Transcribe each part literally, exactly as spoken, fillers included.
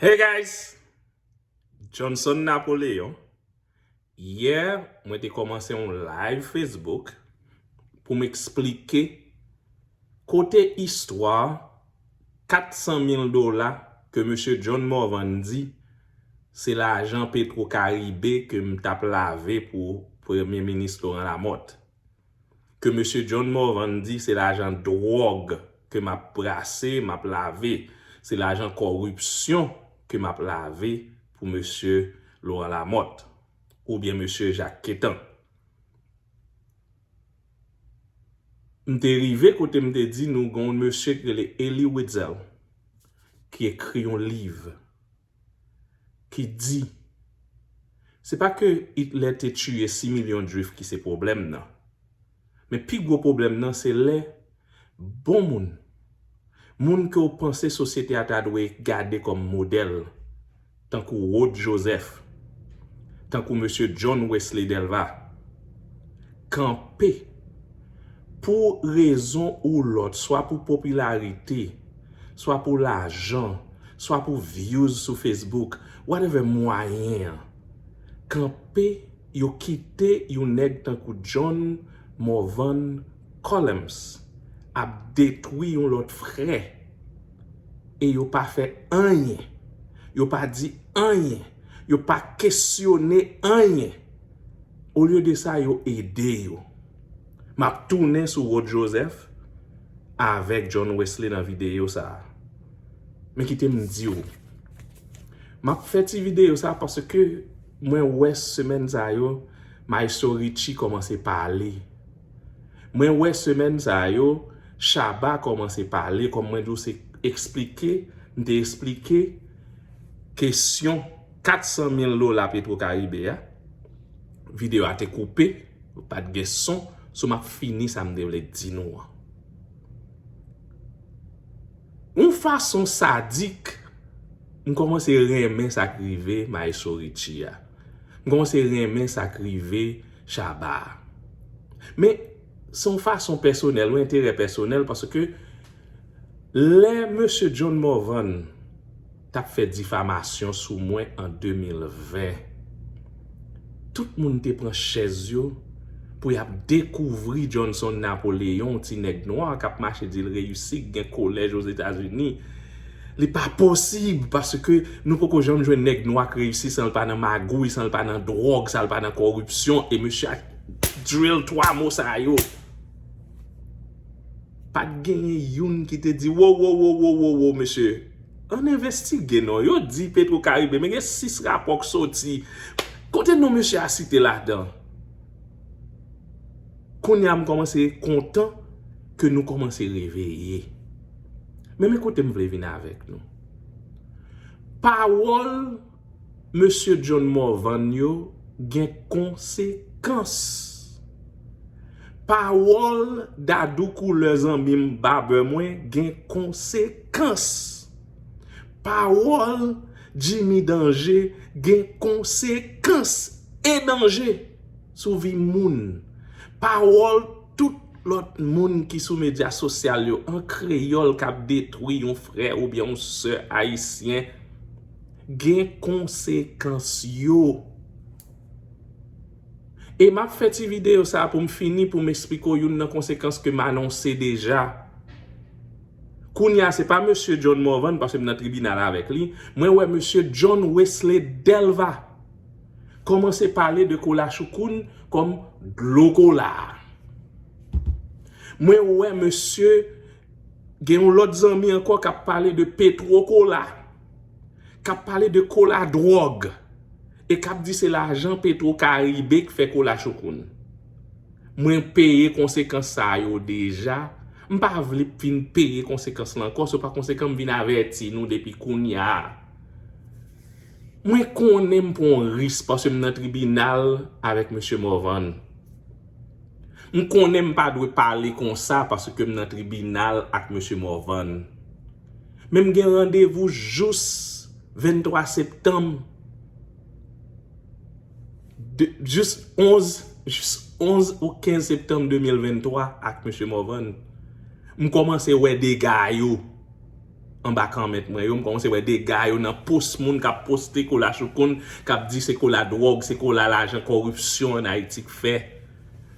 Hey guys! Johnson Napoleon. Yè, mwen te kòmanse yon live Facebook pou m eksplike kote istwa kat san mil dola ke mesye John Morvan di se lajan Petro Caribe ke m t ap lave pou Premye Minis Laurent Lamothe. Ke mesye John Morvan di se lajan dwòg ke m ap brase, m ap lave, se lajan kòripsyon ke m ap lave pou mesye Laurent Lamothe oubyen mesye Jacques Quetan. M te rive kote m te di nou gen yon mesye ki rele Elie Wiesel ki ekri yon liv ki di se pa ke Hitler te tiye sis milyon Jwif ki se pwoblèm nan. Men pi gwo pwoblèm nan se lè bon moun, moun ke w panse sosyete a ta dwe gade kòm modèl, tankou Rod Joseph, tankou mesye John Wesley Delva, kanpe pou rezon ou lòt, swa pou popilarite, swa pou lajan, swa pou views sou Facebook, whatever mwayen an, kanpe, yo kite yon nèg tankou John Morvan Collins ap detwi yon lòt frè e yo pa fè anyen, yo pa di anyen, yo pa kesyone anyen. Olye de sa, yo ede yo. M ap tounen sou Rod Joseph avèk John Wesley nan videyo sa a. Men kite m di w. M ap fè ti videyo sa a paske mwen wè semèn sa yo, Maestro Richie kòmanse pale. Mwen wè semèn sa yo, Shabba kòmanse pale, kòm mwen di w se eksplike, m te eksplike kesyon kat san mil dola Petro Caribe a. Videyo a te koupe, pa t gen son, so m ap fini sa m te vle di nou an. Yon fason sadik, m kòmanse renmen sa k rive Maestro Richie a. M kòmanse renmen sa k rive Shabba a. Men, se yon fason pèsonèl, yon enterè pèsonèl, paske lè mesye John Morvan t ap fè difamasyon sou mwen an de mil ven, tout moun te pran chèz yo pou y ap dekouvri Johnson Napoleon, yon ti nèg nwa k ap mache di l reyisi, k gen kolèj Ozetazini. Li pa posib, paske nou poko janm jwenn nèg nwa k reyisi san l pa nan magouy, san l pa nan dwòg, san l pa nan kòripsyon, e mesye a drill twa mo sa yo. Pa t genyen youn ki te di, wo, wo, wo, wo, wo, wo, mesye. Ann envestige non. Yo di Petro Caribe, men gen sis rapò k soti. Kote non mesye a site ladan? Kounye a m kòmanse kontan ke nou kòmanse reveye. Men, men kote m vle vin avèk nou. Pawòl mesye John Morvan yo gen konsekans. Pawòl Dadou Koulè zanmi m, babè mwen, gen konsekans. Pawòl Jimmy Danje gen konsekans e danje sou vi moun. Pawòl tout lòt moun ki sou medya sosyal yo an kreyòl k ap detwi yon frè oubyen yon sè ayisyen gen konsekans yo. E m ap fè ti videyo sa a pou m fini, pou m eksplike w youn nan konsekans ke m anonse deja. Kounye a, se pa mesye John Morvan, paske m nan tribinal avèk li. Mwen wè mesye John Wesley Delva kòmanse pale de Kola Choukoun kòm dlo kola. Mwen wè mesye gen yon lòt zanmi ankò k ap pale de Petro Kola, k ap pale de kola dwòg, e k ap di se lajan Petro Caribe k fè Kola Choukoun. Mwen peye konsekans sa yo deja. M pa vle vin peye konsekans lan ankò, se pa konsekan m vin avèti nou depi kounye a. Mwen konnen m pran yon risk paske m nan tribinal avèk mesye Morvan. M konnen m pa dwe pale konsa paske m nan tribinal ak mesye Morvan. Men m gen randevou jous venntwa septanm, de, jous onz, jous onz ou kenz septanm de mil venntwa ak mesye Morvan. M kòmanse wè dega yo. anba kòmantè mwen yo, m kòmanse wè dega yo nan post moun k ap poste kola choukoun, k ap di se kola dwòg, se kola lajan kòripsyon ann Ayiti k fè.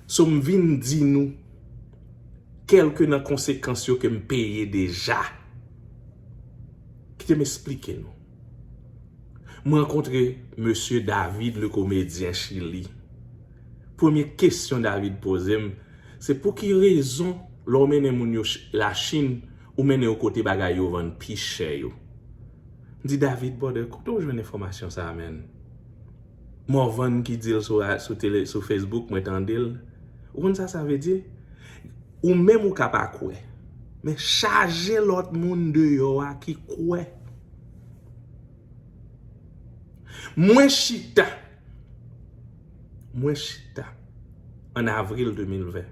So, m vin di nou kèlke nan konsekans yo ke m peye deja. Kite m esplike nou. M rankontre mesye David, le komedyen Chili. Premye kesyon David poze m, se pou ki rezon lè w mennen moun yo Ch-, Lachin, ou mennen yo kote bagay yo vann pi chè yo? M di, David, brother, kote w jwenn enfòmasyon sa a, man? Morvan ki di l sou, sou tele, sou Facebook, mwen tande l. Ou konn sa sa vle di? Ou menm ou ka pa kwè. Men chaje lòt moun deyò a ki kwè. Mwen chita. Mwen chita. An avril de mil ven.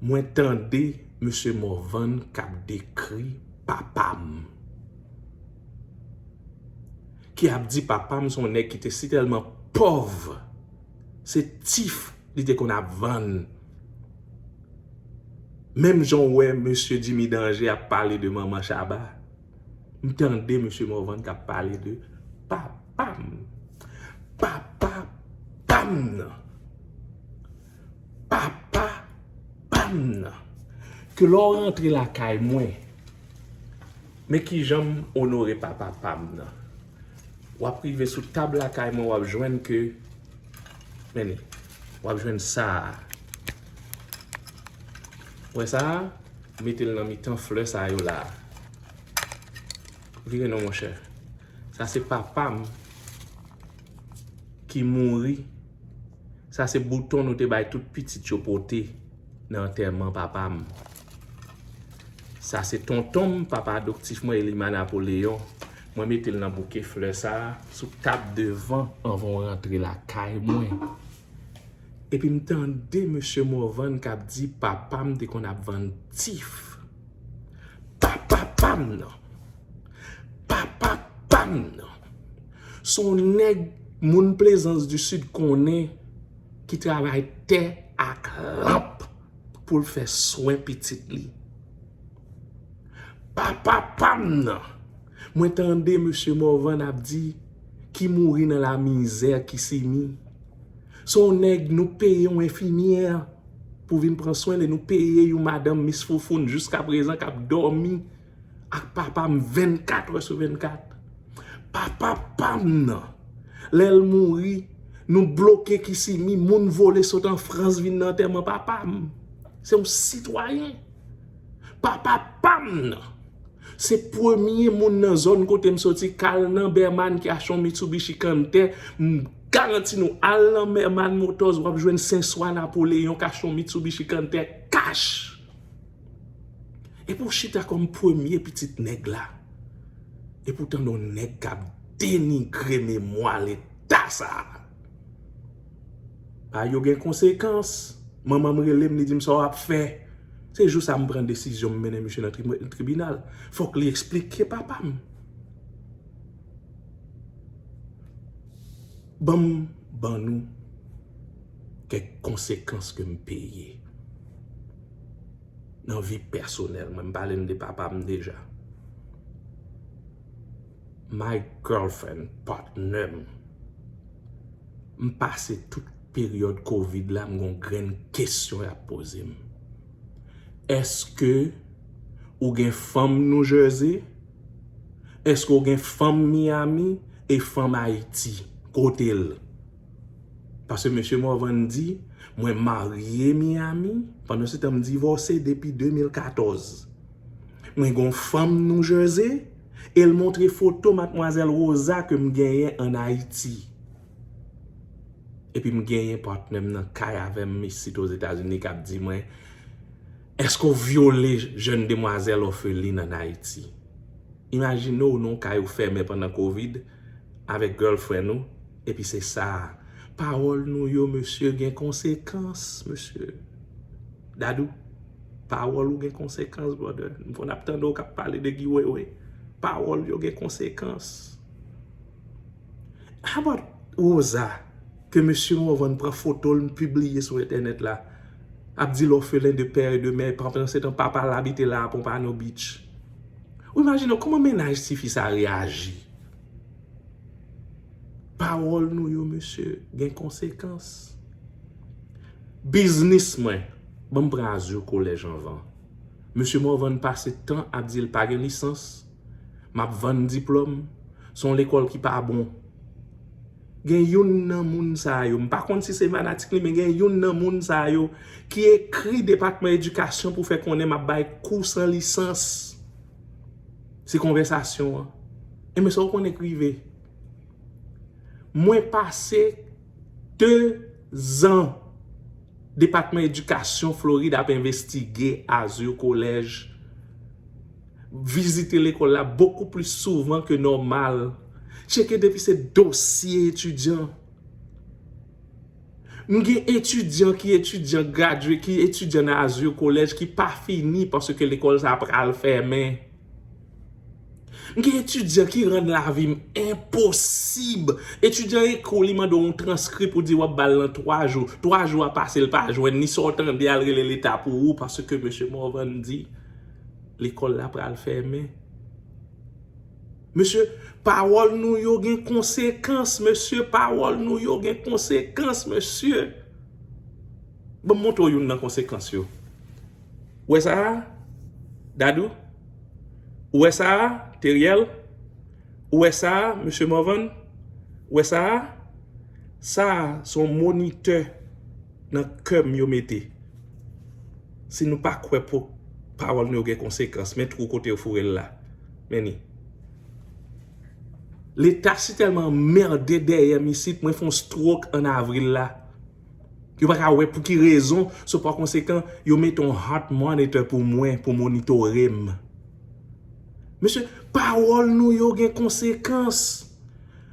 Mwen tande mesye Morvan k ap dekri papa m. Ki ap di papa m se yon nèg ki te sitèlman pòv. Se tif li te konn ap vann. Menm jan w wè mesye Jimmy Danger ap pale de manman Shabba, m tande mesye Morvan k ap pale de papa m. Papa pa m nan. Papa pa m nan. Ke lè w rantre lakay mwen, men kijan m onore papa pa m nan. W ap rive sou tab lakay mwen, w ap jwenn ke, men, w ap jwenn sa a. Wè sa a? Mete l nan mitan flè sa yo la a. Vire non, monchè. Sa se papa m ki mouri. Sa se bouton nou te bay tout pitit yo pote nan antèman papa m. Sa se tonton m, papa adoptif mwen, Elima Napoleon. Mwen mete l nan bouke flè sa a sou tab devan anvan w rantre lakay mwen. Epi m tande mesye Morvan k ap di papa m te konn ap vann tif. Papa pa m nan. Papa pa m nan. Se yon nèg moun Plaisance du Sud konnen ki travay tè ak lanp pou l fè swen pitit li. Papa pa m nan. Mwen tande mesye Morvan ap di ki mouri nan lamizè Kisimi. Se yon nèg nou peye yon enfimyè pou vin pran swen li, nou peye yon madanm Miss Foufoun jiska prezan k ap dòmi ak papa m vennkat è sou vennkat. Papa pa m nan, lè l mouri, nou bloke Kisimi, moun vole sot an Frans vin nan antèman papa m. Se yon sitwayen. Papa pa m nan, se premye moun nan zòn kote m soti k al nan Berman ki achte yon Mitsubishi Canter. M garanti nou, al nan Berman Motors, w ap jwenn Senswa Napoleon k achte yon Mitsubishi Canter cash. Epi w chita kòm premye pitit nèg la. Epi w tande yon nèg k ap denigre memwa leta sa a. Bagay yo gen konsekans. Manman m rele m, li di m sa w ap fè. Se jou sa a m pran desizyon m mennen misye nan tri-, tribinal. Fòk li eksplike papa m. Ban m ban nou kèk konsekans ke m peye nan vi pèsonèl mwen. M pale n de papa m deja. My girlfriend, partner m, m pase tout peryòd kovid la, m gon grenn kesyon y ap poze m. Èske ou gen fanm New Jersey? Èske ou gen fanm Miami e fanm Ayiti? Kote l? Paske mesye Morvan di, mwen marye Miami, pandan se tan m divòse depi de mil katòz. Mwen gon fanm New Jersey, e l montre foto madmwazèl Rosa ke m genyen ann Ayiti. Epi m genyen patnè m nan kay avè m isit Ozetazini k ap di mwen, èske w vyole jèn demwazèl òfelin ann Ayiti? Imajine w nan yon kay ou fèmen pandan kovid avèk girlfriend ou, epi se sa a. Pawòl nou yo, mesye, gen konsekans, mesye. Dadou, pawòl ou gen konsekans, brother. M konn ap tande w k ap pale de Guy Wewe. Pawòl yo gen konsekans. How about Rosa, ke mesye Morvan pran foto l, pibliye sou entènèt la, ap di l òfelen de pè e de mè, pandan se tan papa l abite la a Pompano Beach. Ou imajine w kòman mennaj tifi sa reyaji? Pawòl nou yo, mesye, gen konsekans. Biznis mwen, ban m pran Azur College anvan. Mesye Morvan pase tan ap di l pa gen lisans, m ap vann diplòm, se yon lekòl ki pa bon. Gen youn nan moun sa yo, m pa konn si se fanatik li, men gen youn nan moun sa yo ki ekri Depatman Edikasyon pou fè konnen m ap bay kou san lisans. Se konvèsasyon an. Enben, sa w konnen k rive? Mwen pase de zan Depatman Edikasyon Florid ap envestige Azur College, vizite lekòl la bokou plis souvan ke nòmal, tcheke depi se dosye etidyan. M gen etidyan ki etidyan gradye, ki etidyan nan Azur College ki pa fini paske lekòl sa a pral fèmen. M gen etidyan ki rann lavi m enposib. Etidyan ekri w, li mande w yon transkrip, ou di w ap ba l nan twa jou. Twa jou a pase, l pa jwenn ni sa w tande, al rele Leta pou ou, paske mesye Morvan di lekòl la pral fèmen. Mesye, pawòl nou yo gen konsekans, mesye, pawòl nou yo gen konsekans, mesye. Ban m montre w youn nan konsekans yo. Ou wè sa a, Dadou? Ou wè sa a, Teriel? Ou wè sa a, mesye Morvan? Ou wè sa a? Sa a, se yon monitè nan kè m yo mete. Si nou pa kwè pou pawòl nou yo gen konsekans, men twou kote yo foure l la. Men ni. Leta sitèlman anmède dèyè m isit, mwen fè yon stroke an avril la. Yo pa ka wè pou ki rezon, so pa konsekan, yo mete yon heart monitor pou mwen, pou monitore m. Mesye, pawòl nou yo gen konsekans.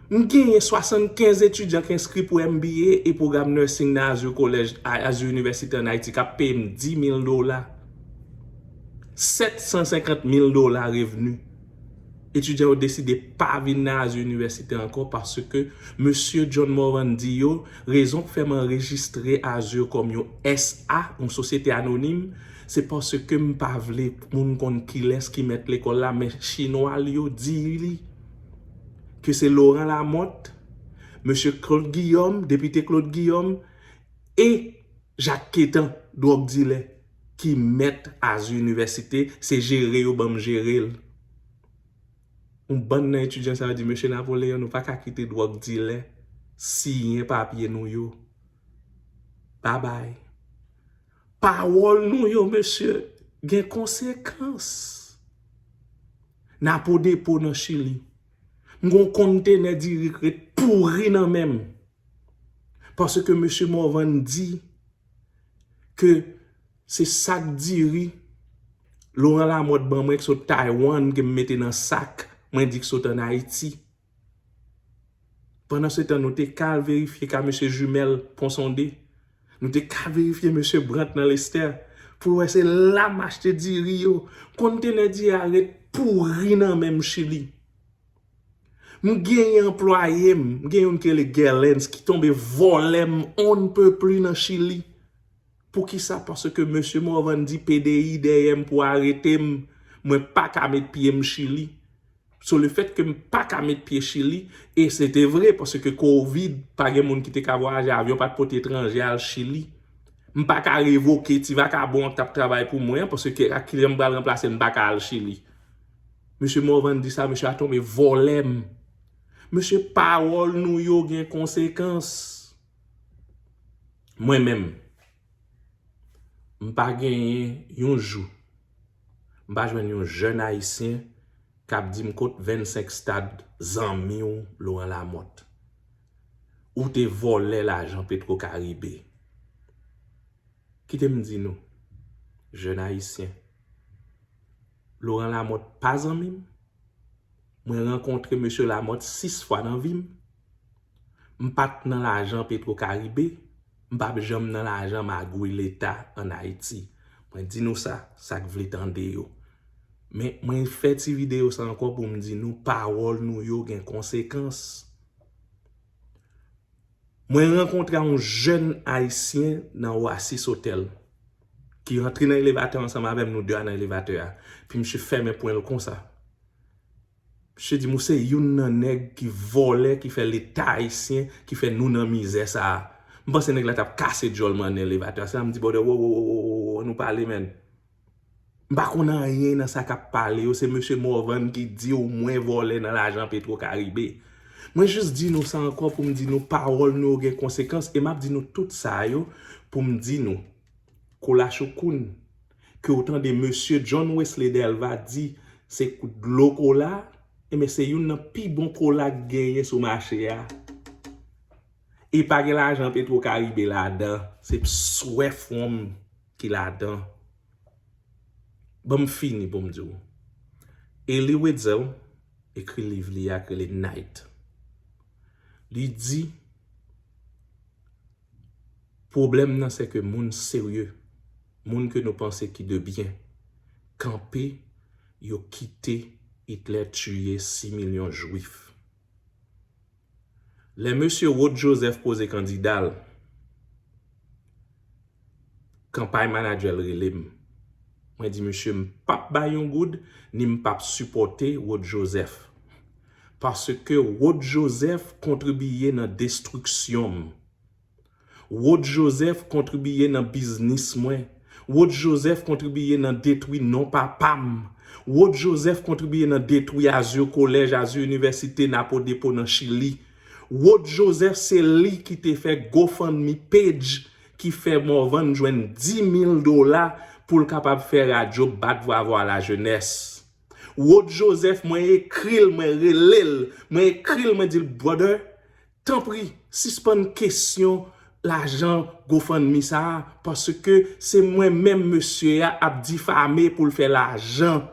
M genyen swasannkenz etidyan k enskri pou M B A e pwogram nursing nan Azur College, Azur University an Ayiti, k ap peye m dis mil dola. Sèt san senkant mil dola revni. Etidyan yo deside pa vin nan Azur University ankò paske mesye John Morvan di yo, rezon k fè m anrejistre Azur kòm yon S A, yon sosyete anonim, se paske m pa vle moun konn kilès ki mèt lekòl la, men chinwa l yo di li ke se Laurent Lamothe, mesye Claude Guillaume, depite Claude Guillaume, e Jacques Quétan, dwòg dilè, ki mèt Azur University, se jere yo ban m jere l. Yon bann nan etidyan sa yo di, mesye Napoleon, nou pa ka kite dwòg dilè siyen papye nou yo. Babay. Pawòl nou yo, mesye, gen konsekans. N a po depo nan Chili. M gon kontenè diri k ret pouri nan men m. Paske mesye Morvan di ke se sak diri Laurent Lamothe ban mwen k sot Taiwan ke m mete nan sak mwen di k sot ann Ayiti. Pandan se tan, nou te ka al verifye ka mesye Jumel Ponsonde. Nou te ka verifye mesye Brandt nan Lestè pou wè se la m achte diri yo. Kontenè diri a ret pouri nan men m Chili. M genyen anplwaye m, m gen youn ki rele Gerlens ki tonbe vòlè m on n pe pli nan Chili. Poukisa? Paske mesye Morvan di P D I dèyè m pou arete m, mwen pa ka met pye m Chili. So lefètke m pa ka met pye Chili, e se te vre, paske kovid, pa gen moun ki te ka vwayaje, avyon pa t pote etranje al Chili. M pa ka revoke ti vakabon an k t ap travay pou mwen an, paske ak kilè m pral ranplase, m pa ka al Chili. Mesye Morvan di sa, mesye a tonbe vòlè m. Mesye, pawòl nou yo gen konsekans. Mwen menm, m pa genyen yon jou, m pa jwenn yon jèn ayisyen k ap di m kot vennsenk stad zanmi w Laurent Lamothe. Ou te vòlè lajan Petro Caribe. Kite m di nou, jèn ayisyen, Laurent Lamothe pa zanmi m. Mwen rankontre mesye Lamothe sis fwa nan vi m. M pa t nan lajan Petro Caribe, m p ap janm nan lajan magouy Leta ann Ayiti. Mwen di nou sa, sa k vle tande yo. Men mwen fè ti videyo sa ankò pou m di nou pawòl nou yo gen konsekans. Mwen rankontre a yon jèn ayisyen nan Oasis Hotel ki rantre nan elevatè ansanm avè m, nou de a nan elevatè a. Epi misye fèmen pwen l konsa. Misye di m, ou se youn nan nèg ki vòlè, ki fè Leta ayisyen, ki fè nou nan mizè sa a. M panse nèg la t ap kase djòl m ann elevatè a. Se la m di, brother, wo, wo, wo, wo, wo, nou pale, man. M pa konn anyen nan sa k ap pale yo. Se mesye Morvan ki di w mwen vòlè nan lajan Petro Caribe. Mwen jis di nou sa ankò pou m di nou pawòl nou yo gen konsekans. E m ap di nou tout sa yo pou m di nou, Kola Choukoun, ke w tande mesye John Wesley Delva di se kou dlo kola, enben se youn nan pi bon kola k genyen sou mache a. E pa gen lajan Petro Caribe ladan, se swè fwonm ki ladan. Ban m fini pou m di w. Elie Wiesel ekri liv li a k rele Night. Li di, pwoblèm nan se ke moun serye, moun ke nou panse ki de byen, kanpe, yo kite Hitler tiye sis milyon Jwif. Lè mesye Rod Joseph poze kandida l, kanpay manadjè l rele m. Mwen di, mesye, m p ap bay yon goud, ni m p ap sipòte Rod Joseph. Paske Rod Joseph kontribiye nan destriksyon m. Rod Joseph kontribiye nan biznis mwen. Rod Joseph kontribiye nan detwi non papa m. Rod Joseph kontribiye nan detwi Azur College, Azur Université, Napo Dépôt nan Chili. Rod Joseph se li ki te fè GoFundMe page ki fè Morvan jwenn dis mil dola pou l kapab fè radyo Bat Vwa Vwa Lajenès. Rod Joseph, mwen ekri l, mwen rele l, mwen ekri l, mwen di l, brother, tanpri, sispann kesyon lajan GoFundMe sa a, paske se mwen menm mesye a ap difame pou l fè lajan.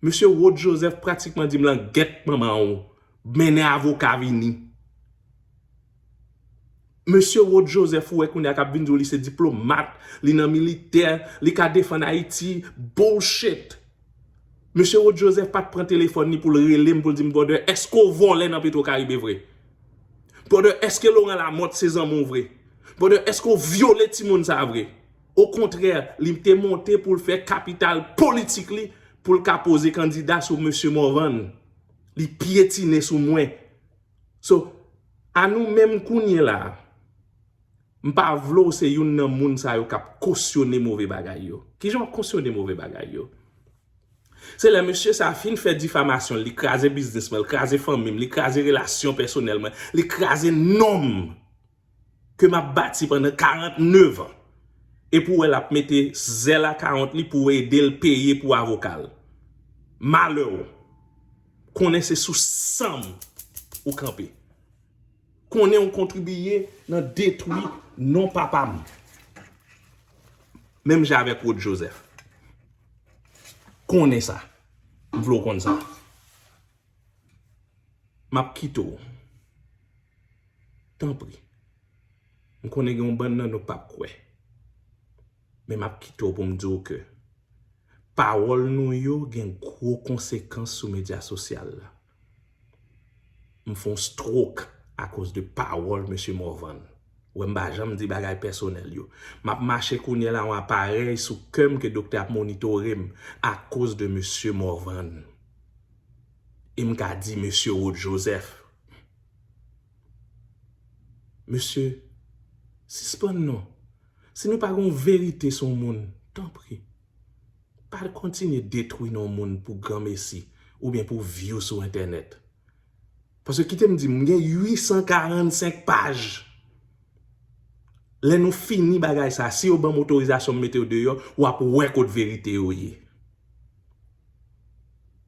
Mesye Rod Joseph pratikman di m, langèt manman w, mennen avoka vini. Mesye Rod Joseph, ou wè kounye a k ap vin di w li se diplomat, li nan militè, li ka defann Ayiti. Bullshit! Mesye Rod Joseph pa t pran telefòn li pou l rele m, pou l di m, brother, èske w vòlè nan Petro Caribe vre? Brother, èske Laurent Lamothe se zanmi w vre? Brother, èske w vyole timoun sa a vre? Okontrè, li te monte pou l fè kapital politik li, pou l ka poze kandida sou mesye Morvan. Li pyetine sou mwen. So, a nou menm kounye la a, m pa vle w se youn nan moun sa yo k ap kosyone move bagay yo. Kijan w ap kosyone move bagay yo? Se lè mesye sa a fin fè difamasyon l, li kraze biznis mwen, li kraze fanmi m, li kraze relasyon pèsonèl mwen, li kraze non m, ke m ap bati pandan karannnev an. Epi w wè l ap mete zèl a karant li pou ede l peye pou avoka l. Malè w. Konnen se sou san m ou kanpe. Konnen w kontribiye nan detwi non papa m. Menm jan avèk Rod Joseph. Konnen sa. M vle w konn sa. M ap kite w. Tanpri. M konnen gen yon bann nan nou p ap kwè. Men m ap kite w pou m di w ke pawòl nou yo gen gwo konsekans sou medya sosyal la. M fè yon stroke akoz de pawòl mesye Morvan. Ou wè m pa janm di bagay pèsonèl yo. M ap mache kounye a la yon aparèy sou kè m ke doktè ap monitore m akoz de mesye Morvan. E m ka di mesye Rod Joseph, mesye, sispann non. Si nou pa gen yon verite sou yon moun, tanpri, pa kontinye detwi non moun pou granmesi oubyen pou view sou entènèt. Paske kite m di, m gen uit san karannsenk paj. Lè nou fini bagay sa, si yo ban m otorizasyon m mete yo deyò, w ap wè kot verite yo ye.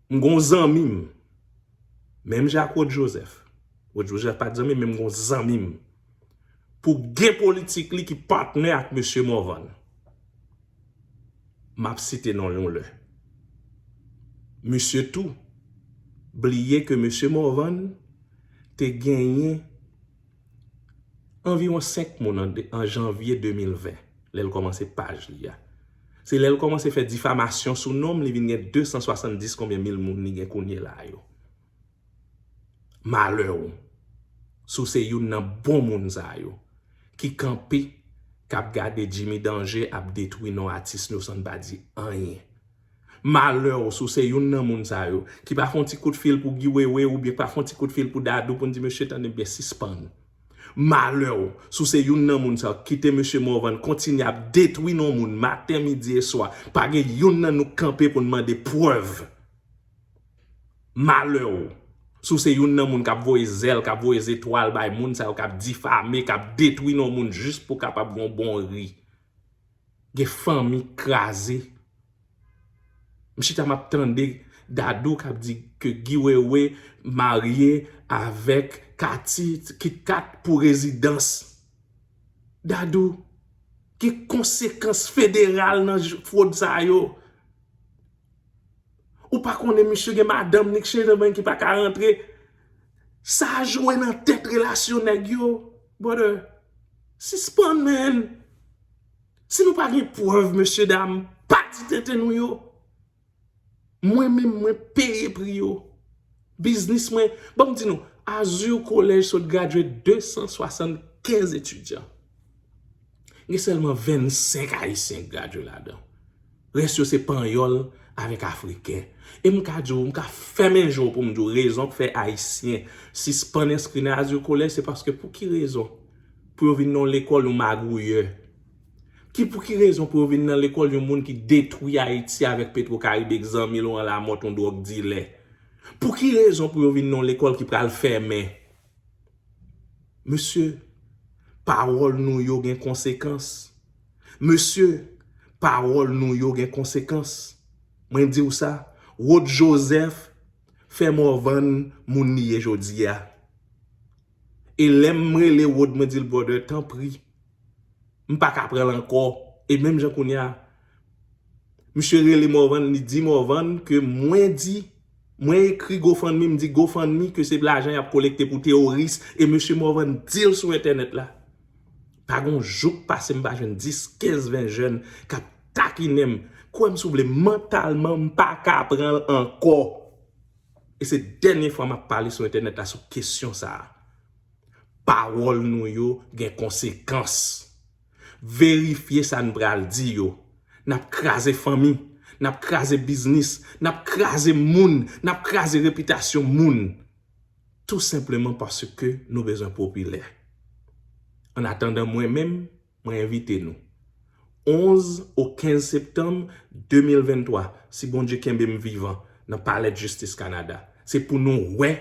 M gon zanmi m, menm jan ak Rod Joseph. Rod Joseph pa t zanmi m, men m gon zanmi m. Pou gen politik li ki patnè ak mesye Morvan. M ap site non l yon lè. Misye tou bliye ke mesye Morvan te genyen anviwon senk moun an, an janvye de mil ven, lè l kòmanse paj li a. Se lè l kòmanse fè difamasyon sou non m, li vin gen de san swasanndis konbyen mil moun li gen kounye la yo. Malè w, si w se youn nan bon moun sa yo, ki kanpe, k ap gade Jimmy Danger ap detwi non atis nou san n pa di anyen. Malè w si w se youn nan moun sa yo ki pa fè yon ti kout fil pou Guy Wewe oubyen pa fè yon ti kout fil pou Dadou pou n di mesye tande byen sispann. Malè w si w se youn nan moun sa yo ki kite mesye Morvan kontinye ap detwi non moun maten, midi e swa. Pa gen youn nan nou k kanpe pou n mande prèv. Malè w si w se youn nan moun k ap voye zèl, k ap voye zetwal bay moun sa yo k ap difame, k ap detwi non moun jis pou kapab gen yon bon ri. Gen fanmi k kraze. M chita m ap tande Dadou k ap di ke Guy Wewe marye avèk Katy Kit Kat pou rezidans. Dadou, gen konsekans federal nan j- fwod sa yo. Ou pa konnen misye gen madanm li k chanje men ki pa ka rantre. Sa jwe nan tèt relasyon nèg yo. Brother, sispann, man. Si nou pa gen prèv, mesye dam, pa di tenten nou yo. Mwen menm, mwen peye pri yo. Biznis mwen, ban m di nou, Azur College sot gradye de san swasann kenz etidyan. Gen sèlman vennsenk Ayisyen k gradye ladan. Rès yo se Panyòl avèk Afriken. E m ka di w, m ka fèmen je w pou m di w rezon k fè Ayisyen sispann enskri nan Azur College, se paske pou ki rezon? Pou yo vin nan yon lekòl yon magouyè. Ki pou ki rezon pou yo vin nan lekòl yon moun ki detwi Ayiti avèk Petro Caribe k zanmi Laurent Lamothe yon dwòg dilè? Pou ki rezon pou yo vin nan yon lekòl ki pral fèmen? Mesye, pawòl nou yo gen konsekans. Mesye, pawòl nou yo gen konsekans. Mwen di w sa, Rod Joseph fè Morvan moun li ye jodi a. E lè m rele Rod, mwen di l, brother, tanpri, m pa ka pran l ankò. E menm jan kounye a, misye rele Morvan, li di Morvan ke mwen di, mwen ekri GoFundMe, m di GoFundMe ke se lajan y ap kolekte pou teworis, e mesye Morvan di l sou entènèt la. Pa gon jou k pase m pa jwenn dis, kenz, ven jèn k ap takinen m. Kwè m si w vle, mantalman m pa ka pran l ankò. E se dènye fwa m ap pale sou entènèt la sou kesyon sa a. Pawòl nou yo gen konsekans. Verifye sa n pral di yo. N ap kraze fanmi, n ap kraze biznis, n ap kraze moun, n ap kraze repitasyon moun. Tou senpleman paske nou bezwen popilè. Annatandan, mwen menm, mwen envite nou. Onz o kenz septanm de mil venntwa, si Bondye kenbe m vivan, nan Palè Jistis Kanada. Se pou nou wè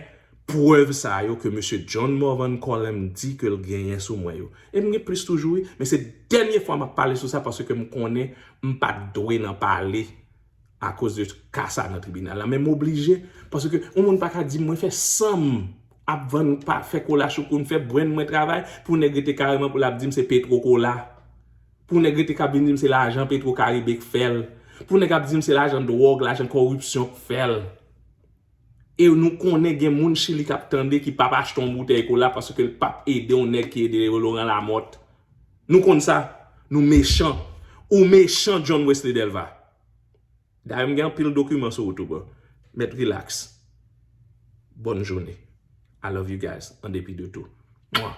prèv sa yo ke mesye John Morvan Colem di ke l genyen sou mwen yo. E m gen plis toujou, wi, men se dènye fwa m ap pale sou sa paske m konnen m pa t dwe nan pale akoz de ka sa nan tribinal la. Men m oblije, paske yon moun pa ka di m mwen fè san m ap vann, pa fè kola choukoun, fè brenn mwen travay, pou nèg rete kareman pou l ap di m se Petro Kola. Pou nèg rete k ap vin di m se lajan Petro Caribe k fè l. Pou nèg ap di m se lajan dwòg, lajan kòripsyon k fè l. E nou konnen gen moun Chili k ap tande ki p ap achte yon boutèy kola paske l p ap ede yon nèg ki ede Laurent Lamothe. Nou konn sa. Nou mechan. Ou mechan, John Wesley Delva. Dayè, m gen anpil dokiman sou ou tou, bro. Mèt relax. Bòn jounen. I love you guys, an depi de tou. Mwa.